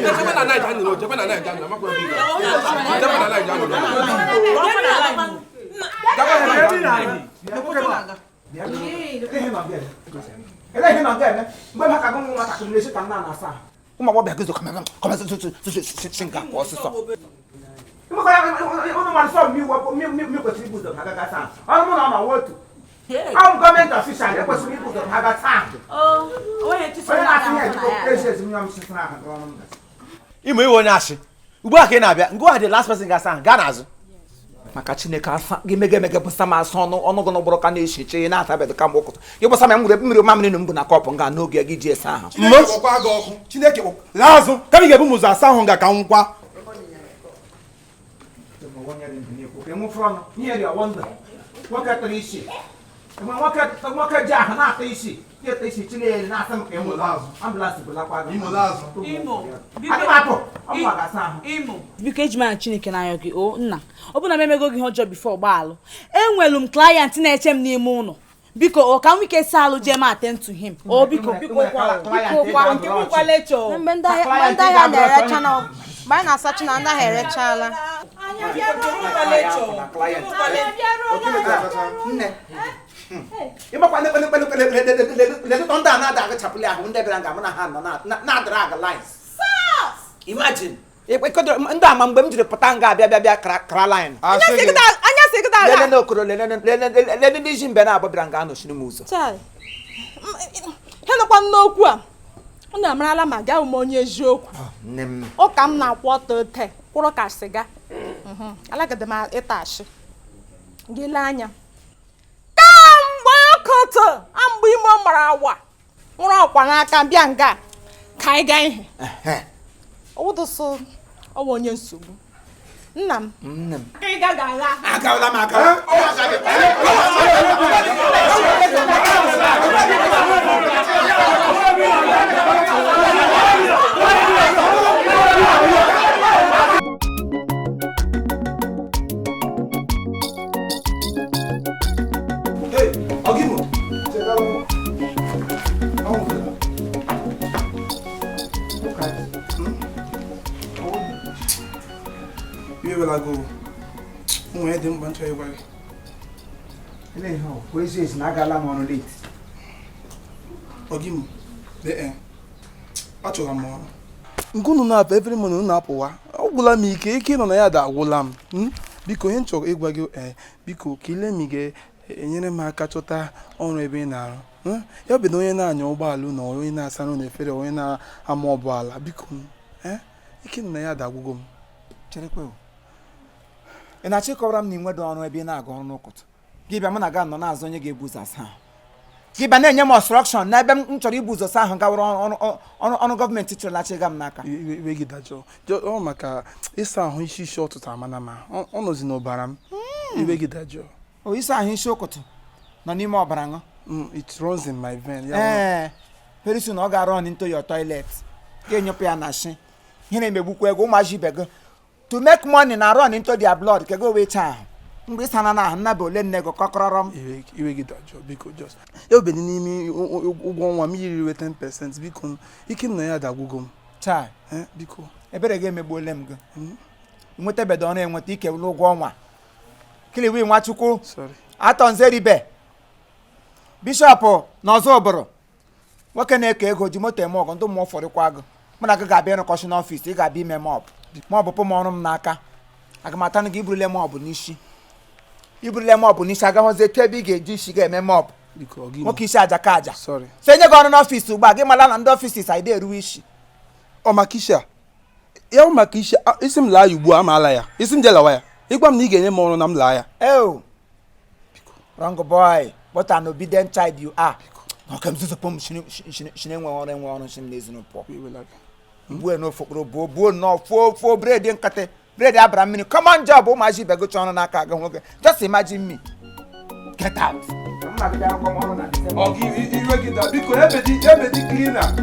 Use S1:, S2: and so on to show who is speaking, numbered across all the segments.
S1: Echekwa na Naija nụrụ, chekwa na Naija nụrụ, amakwa ebe ị gara. Chekwa na Naija nụrụ.
S2: Ụmụ agbọghọbịa gị zokọ nga kwa ọsịsọ. Kwesịrị ibu ụzọ ha gaga saa ọrụ mụ na ọ nọ otu ọ bụ gọọmenti official ekwesịrị ibu ụzọ ha ga saa onye na-asị ihe ejikọ ezi ezi m sịsịrị ahụ ọrụ m.
S3: Imo, iwe onye asị ugbu a ka ị na-abịa ngwa, the last person ga-asa ahụ gaa n'azụ.
S2: Maka Chineke, asa gị mege emege bụsa m asọ ọnụ ọnụ gị n'ụgbọrọ ka na-eshi eche na-atabeghị kamgbe ụkụtụ gị bụsa m ya nwere mmiri mamịrị na mbụ na kọpụ nga n'oge gị ji esa ahụ.
S4: Chineke kpọkwa gị ọkụ. Chineke laa azụ kama ị ga-ebu m ụzọ asa ahụ nga ka m nkwa.
S2: Nwoke tara isi nwoke ji ahụ na-ata isi ata isi Chineke na-asa m ka enwe ambulance bụlakwa gị.
S5: Biko, eji m Chineke n'anya gị o nna, ọ bụ na m emego gị ihe ọjọọ before gbaalụ, enwelu m client na-eche m n'ime ụlọ, biko o ka m wike saa alụ jee m attend to him o, biko biko kwa nke bụkwa lecho.
S6: Mgbe ndị ahịa na-erecha na mgbe anyị na-asachi na ndị ahịa erechala.
S2: Ịmakwa lelụtọ ndị a na-ada agachapụli ahụ ndị bịara nga mụ na ha nọ na-adara aga lines. Imagine ndị ama mgbe m jiri pụta nga abịa bịa bịa kara line.
S6: Anya si gịda ala.
S2: Lele okoro lele ndị isi mbe na-abụ bịara nga anọchiri m ụzọ.
S6: Ha nọkwa n'okwu a unu amarala ma gaa m onye eziokwu. Ụka m na-akwụ ọtọ ote kwụrụ ka sịga alagide m ịta ashị gị lee anya kamgbe okoto mgbe ime mara awa nwụrụ ọkwa n'aka bịa nga ka anyị gaa ihe ọwụdụsụ ọwa onye nsogbu nna m. Ị gaghị ala.
S2: Agawala m aga.
S4: Nwee dị mkpa nchọ ịgwa gị.
S2: Ezi ezi na agala m ọrụ late.
S4: Ọgịmụ, lee, achọrọ m ọrụ. Nke unu na-apụ every morning unu apụwa. Ọ gwụla m ike, ike nọ na ya da agwụla m. Biko, ihe m chọrọ ịgwa gị, biko ka ile m ị ga-enyere m aka chọta ọrụ ebe ị na-arụ. Ya bụ na onye na-anya ụgbọala na onye na-asa na efere, onye na-ama ọbụala, biko ike nọ na ya da agwụgo m.
S2: Cherekwe, ị na-achọ ịkọwara m na ị nwedo ọrụ ebe ị na-aga ọrụ n'ụkụtụ gị bịa mụ na ga nọ n'azụ onye ga-ebu ụzọ asa ahụ gị bịa na-enye m ọstrọkshọn n'ebe m chọrọ ibu ụzọ saa ahụ gawara ọrụ gọọmenti chịrịlachi ga m n'aka.
S4: Iwe gị dajọọ ọ maka ịsa ahụ isi isi ụtụtụ amana ma ọ nọzi n'ọbara m. Iwe gị dajọọ.
S2: O ịsa ahụ isi ụkụtụ nọ n'ime ọbara ṅụ.
S4: It runs in my vein.
S2: Ee, very soon ọ ga-run into your toilet ga-enyepụ ya na shi ihe na-emegbukwa ego ụmụazị ibe gị to make money na run into their blood ka go wee chaa ahụ mgbe ịsa na ahụ nnaba ole nne gị kọkọrọrọ m.
S4: Iwe gị dajọọ, biko just ya obedi n'ime ụgwọ ọnwa m yiri iwe 10%, biko ike m na ya dagwugo m.
S2: Chai,
S4: biko
S2: ebere gị emegbuole m gị nwetabedo ọrụ enweta ike wụlụ ụgwọ ọnwa kiliwi Nwachukwu atọ nzeribe bishọpụ na ọzọ ụbụrụ nwoke na-eke ego ji moto eme ọgụ ndị mmụọ fọrịkwa gị mụ na gị ga-abịa ịrụkọsị n'ọfịs ị ga-abịa ime mọbụ mọbụ pụ m ọrụ m n'aka aga m atanụ gị iburule mọbụ n'isi iburule mọbụ n'isi agaghịzi etu ebe ị ga-eji isi ga-eme mọbụ nwoke isi aja ka aja so enye gị ọrụ n'ọfịs ugbu a gị mara na ndị ọfịs anyị eruwe isi.
S4: Ọ maka isi a ya bụ maka isi isi m laa ya ugbu a amaala ya isi m jelawa ya ịgwa m na ị ga-enye m ọrụ na m laa ya.
S2: Oh, wrong boy, what an obedient child you are. Ọka m zuzupụ m shine enwe ọrụ enwe ọrụ shi m n'ezinụlọ pụọ. Buo n'ofokporo buo buo nnọọ fuo fuo bred nkịtị bred abara mmiri common job ụmụazị ibe gụcha ọrụ n'aka gị nwoke just imagine me get out.
S4: Iwe gị da biko ebedi cleaner.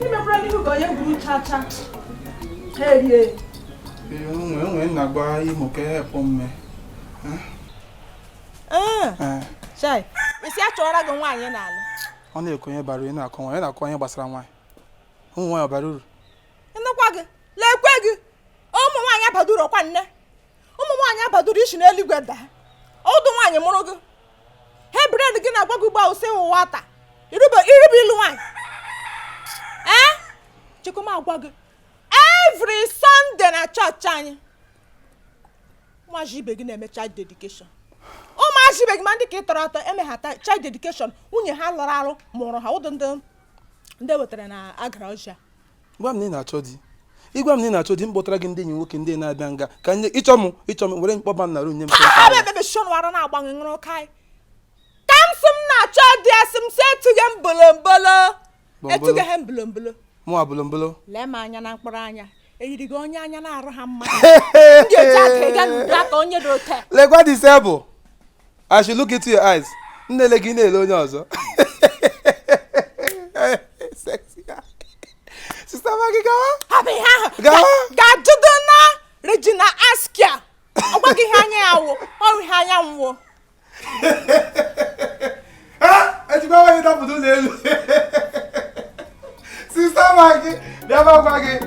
S6: Imefere n'ihu ka onye gwuru chacha ha erie.
S4: Enwe na-agba Imo ka ehepụ mme
S6: Chai, isi achọrọ gị nwaanyị n'ala.
S4: Ọ na-ekwu ihe bara uru, na-akọ nwaanyị, na-akọ ihe gbasara nwaanyị. Ụmụ nwaanyị bara uru.
S6: Nnukwu gị, lekwe gị. Ụmụ nwaanyị abaduru ọkwa nne. Ụmụ nwaanyị abaduru isi n'eluigwe daa. Ọdụ nwaanyị mụrụ gị. Hebred gị na-agwa gị ugbu ose ụwa taa. Irube ilu nwaanyị. Eh? Chukwu agwa gị. Every Sunday na chọọchị anyị. Ụmụazị ibe gị na-eme child dedication. Ụmụazị ibe gị ma ndị ka ị tọrọ atọ emeghata child dedication, nwunye ha lọrọ arụ mụrụ ha ụdụ ndị wetara na agara ọcha.
S4: Gwa m na ị na-achọ di. Ịgwa m na ị na-achọ di, m kpọtara gị ndị enyi nwoke ndị na-abịa nga ka nye ịchọ m were mkpọba m na rum nye m.
S6: Ka m sị m na-achọ di, asị m sị etughe m bolombolo. Etughe m bolombolo.
S4: Mụ a bolombolo.
S6: Lee m anya na mkpụrụ anya. Eyiri gị onye anya na-arụ ha mma. M ga-eji aka ịga n'udo aka onye dị ote.
S4: Lekwa disable. I should look into your eyes. M na-ele gị na-ele onye ọzọ. Sexy guy. Sister Maggie, gawa.
S6: Hapụ ihe ahụ. Ga-ajụdo na Regina Askia. Ọ gwaghị ihe anya ya wụ. Ọ bụ ihe anya m wụ.
S4: Ejikwa nwaanyị dapụta ụlọ elu. Sister Maggie, bịa ma gwa gị.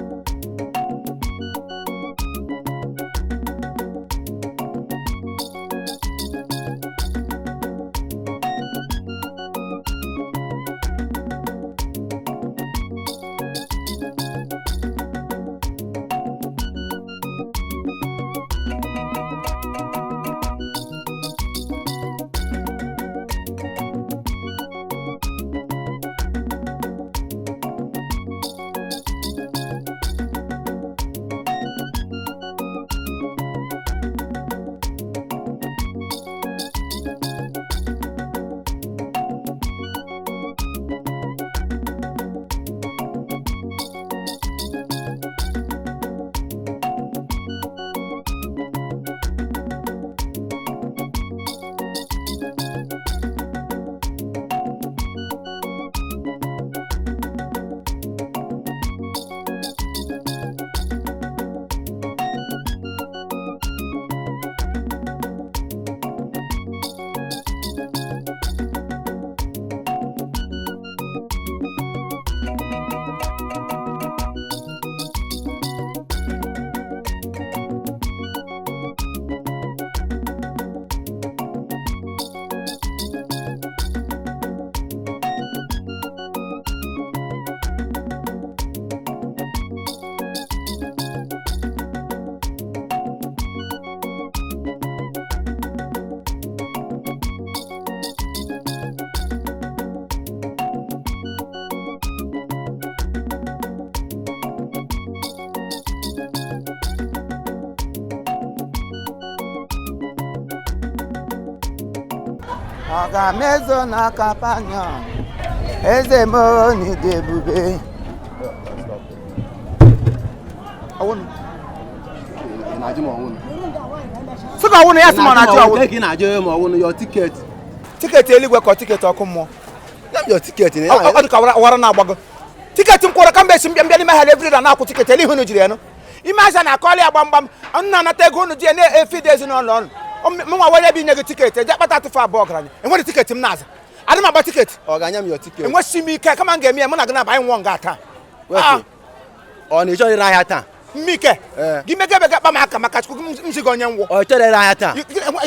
S2: Ọ ga-emezu na Kapanọm, eze m onye ebube. Sịka ọwụnụ ya sị ma ọ na-ajụ ọwụnụ.
S1: Your ticket.
S2: Tiketi eluigwe ka tiketi ọkụ mmụọ.
S1: Your ticket.
S2: Ọ dị ka wara na-agbago. Tiketi m kwụrụ ka mgbe esi mbịa mbịa n'ime ahịa everyday na-akwụ tiketi elu ihe unu jiri ya nụ. Ime aja na-akọli ya gbamgbam, nna anata ego unu ji ya na-efide ezinụlọ ọnụ. Mụnwa were ebe inye gị tiketi, eje akpata atụfu abụọ ọgaranya. Enwere tiketi m na-aza. Adị m agba tiketi.
S1: Ọ ga-anya m your ticket.
S2: Enwesi m ike kama m ga-eme ya mụ na gị na-aba anyị nwụọ nga taa.
S3: Ọ na ịchọrọ ire ahịa taa?
S2: Mmike. Gị mege ebe gị akpa m aka maka Chukwu m zi gị onye nwụọ.
S3: Ọ chọrọ ire ahịa taa?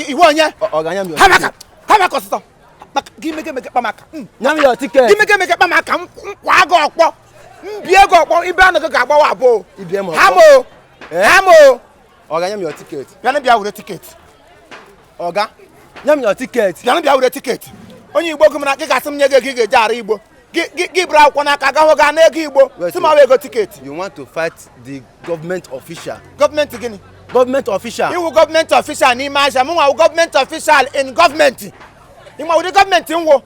S2: Iwe onye?
S3: Ọ ga-anya m your ticket.
S2: Ha maka ọsịsọ. Gị mege ebe gị akpa m aka.
S3: Nya m your ticket.
S2: Gị mege ebe gị akpa m aka m kwa gị ọkpọ. M bie gị ọkpọ ibe anụ gị ga-agbawa abụọ.
S3: Ibie m ọkpọ.
S2: Ha m o. Ha m o.
S1: Ọ ga-anya m your ticket.
S2: Bịanụ bịa were tiketi.
S1: Ọga,
S3: nye m your ticket.
S2: Bịanụ bịa were tiketi. Onye Igbo gị mara gị ga-asị m nye gị ego ị ga-eji ara Igbo. Gị bụrụ akwụkwọ n'aka agahụ gaa n'ego Igbo. Sị ma ego tiketi.
S3: You want to fight the government official.
S2: Gọọmenti gịnị?
S3: Government official.
S2: Iwu gọọmenti official n'ime ahịa mụ nwa gọọmenti official in gọọmenti. Ịma ụdị gọọmenti nwụ.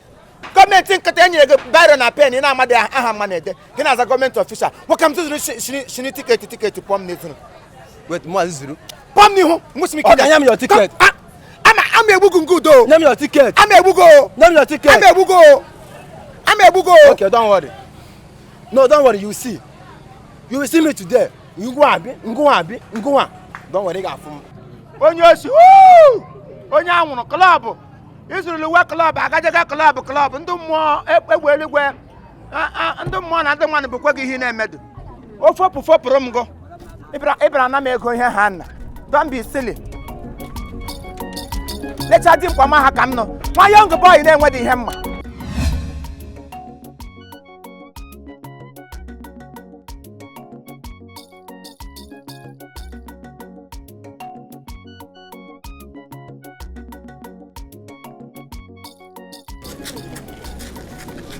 S2: Gọọmenti nkịta e nyere gị biro na pen ị na-amadị aha mma na-ede. Gị na-aza gọọmenti official. Nwoke m zụzuru shini tiketi tiketi pụọ m n'ezuru.
S3: Wait, mụ azụzuru.
S2: Pụọ m n'ihu. Nwụsị m ike.
S3: Ọ ga-anya m your ticket.
S2: Ama egbu gị nke udo.
S3: Nye m your ticket.
S2: Ama egbu gị.
S3: Nye m your ticket.
S2: Ama egbu gị. Ama egbu gị.
S3: Okay, don't worry. No, don't worry, you will see. You will see me today. Ngwa abi, ngwa abi, ngwa. Don't worry, ga-afụ m.
S2: Onye osi. Onye anwụrụ club ịzụrụla uwe club agajega club club ndị mmụọ egbe eluigwe ndị mmụọ na ndị mmadụ bụkwa gị ihe na-emedu. O fopụ fopụrụ m gụ. Ịbịara na m ego ihe ha nna. Don't be silly. Lecha di mkpa ma ha ka m nọ. Nwa young boy na-enwedị ihe mma.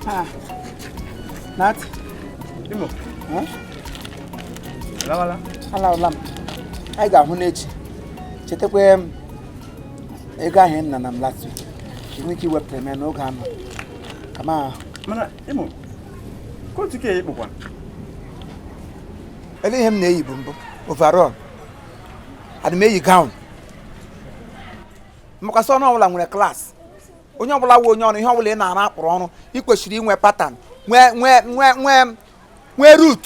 S2: Ah. Nat.
S3: Imo.
S2: Eh?
S3: Alawala.
S2: Alawala m. Anyị ga-ahụ n'echi. Chetakwa m ego ahụ m nana m last week. Enwe ike iwepụtara m ya n'oge anọ. Kama
S3: Mana Imo, kootu ka ekpokwa.
S2: ele ihe m na-eyi bụ mbụ overall. Ana m eyi gown. Makwasị ọnụ ọbụla nwere class. Onye ọbụla wụ onye ọrụ ihe ọbụla ị na-ara akpụrụ ọrụ ị kwesịrị inwe pattern nwee nwee nwee nwee nwee root.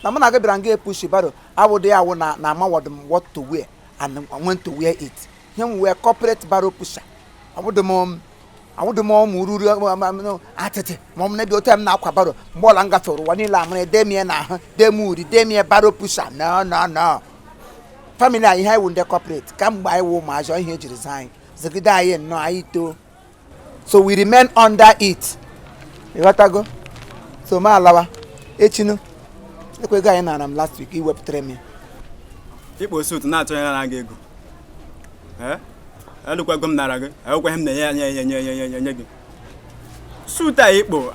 S2: Na mụ na gị bịara nga epushi barrow awụdị awụ na na amawọdụ m what to wear and when to wear it. Ihe m wee corporate barrow pusher. Awụdị m awụdị m ụmụ ruru atịtị ma ọ m na-ebi otu m na-akwa barrow mgbe ọla m gafere ụwa niile amara demie na ahụ dem uri demie barrow pusher. No no no. Family anyị ihe anyị wụ ndị corporate kamgbe anyị wụ ụmụazị ihe ejiri zaa anyị zigide anyị nnọọ anyị too. So we remain under it. Ịghọtago? So ma alawa echinu ekwe ego anyị nara m last week iwepụtara m ya.
S7: Ikpo suit na-atụ anya nara gị ego. Elukwa ego m nara gị, ekweghị m na-enye nye nye nye nye nye gị. Suit a ikpo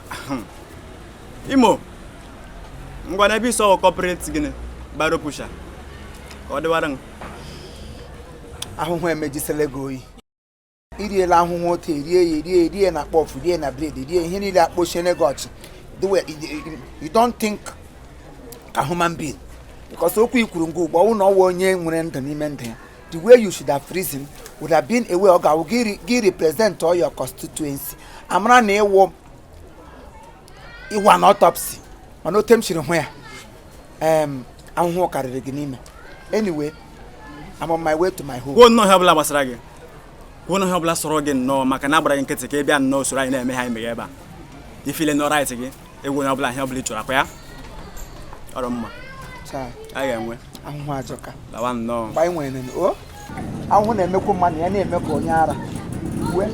S7: Imo ngwa n'ebe isi ọwụ corporate gịnị barrow pusher ka ọ dịwara m.
S2: Ahụhụ emejisela gị oyi. Iriela ahụhụ otu erie ya erie erie na kpọfụ rie na bred rie ihe niile akpọchiele gị ọchị. You don't think ka human being. Because okwu i kwuru ngwa ugbo ọwụ na ọwụ onye nwere ndụ n'ime ndụ ya. The way you should have reasoned would have been a way ọ ga-awụ gị represent all your constituency. Amara na ịwụ ịwa na autopsy mana ote m siri hụ ya ahụhụ karịrị gị n'ime. Anyway, I'm on my way to my home.
S7: Kwuo nnọọ ihe ọbụla gbasara gị. Kwuo nnọọ ihe ọbụla sọrọ gị nnọọ maka na agbara gị nkịtị ka ị bịa nnọọ soro anyị na-eme ha anyị meghe ebe a. Ifile nọ right gị, egwu onye ọbụla ihe ọbụla ị chọrọ akwa ya. Ọrụ mma. Anyị ga-enwe.
S2: Ahụhụ ajọka.
S7: Lawa nnọọ.
S2: Mgbe anyị nwere o ahụhụ na-emekwu mmadụ ya na-eme ka onye ara. Uwe.